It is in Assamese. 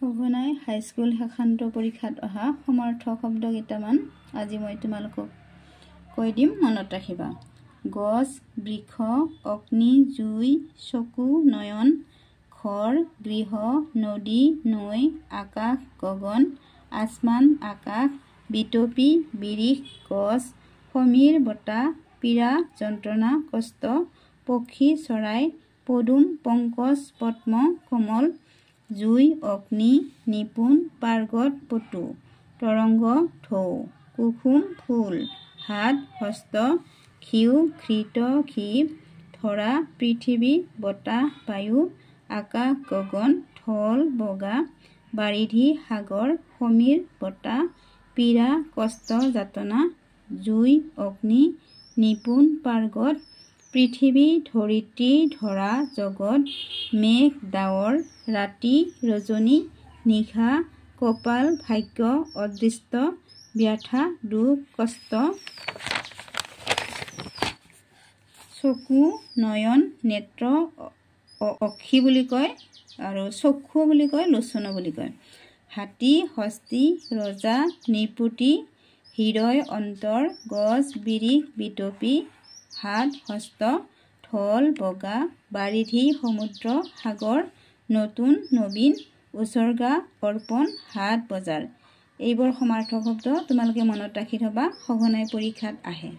সঘনাই হাইস্কুল শেষান্ত পৰীক্ষাত অহা সমাৰ্থক শব্দ কেইটামান আজি মই তোমালোকক কৈ দিম, মনত ৰাখিবা। গছ, বৃক্ষ, অগ্নি, জুই, চকু, নয়ন, ঘৰ, গৃহ, নদী, নৈ, আকাশ, গগন, আসমান, আকাশ, বিটপি, বিৰিখ, গছ, সমীৰ, বতাহ, পীড়া, যন্ত্ৰণা, কষ্ট, পক্ষী, চৰাই, পদুম, পংকজ, পদ্ম, কমল, জুই, অগ্নি, নিপুণ, পাৰ্গত, পটু, তৰংগ, ঢৌ, কুসুম, ফুল, হাত, হস্ত, ঘিউ, ঘৃত, ঘি, ধৰা, পৃথিৱী, বতাহ, বায়ু, আকাশ, গগন, ঢল, বগা, বাৰিধি, সাগৰ, সমীৰ, বতাহ, পীড়া, কষ্ট, যাতনা, জুই, অগ্নি, নিপুণ, পাৰ্গত, পৃথিৱী, ধৰিত্ৰী, ধৰা, জগত, মেঘ, ডাৱৰ, ৰাতি, ৰজনী, নিশা, কপাল, ভাগ্য, অদৃষ্ট, ব্যথা, দুখ, কষ্ট, চকু, নয়ন, নেত্ৰ, অক্ষি বুলি কয় আৰু চক্ষু বুলি কয়, লোচন বুলি কয়, হাতী, হস্তী, ৰজা, নৃপতি, হৃদয়, অন্তৰ, গছ, বিৰিখ, বিটপি, হাত, হস্ত, ঢল, বগা, বাৰিধি, সমুদ্ৰ, সাগৰ, নতুন, নবীন, উছৰ্গা, অৰ্পণ, হাট, বজাৰ। এইবোৰ সমাৰ্থক শব্দ তোমালোকে মনত ৰাখি থবা, সঘনাই পৰীক্ষাত আহে।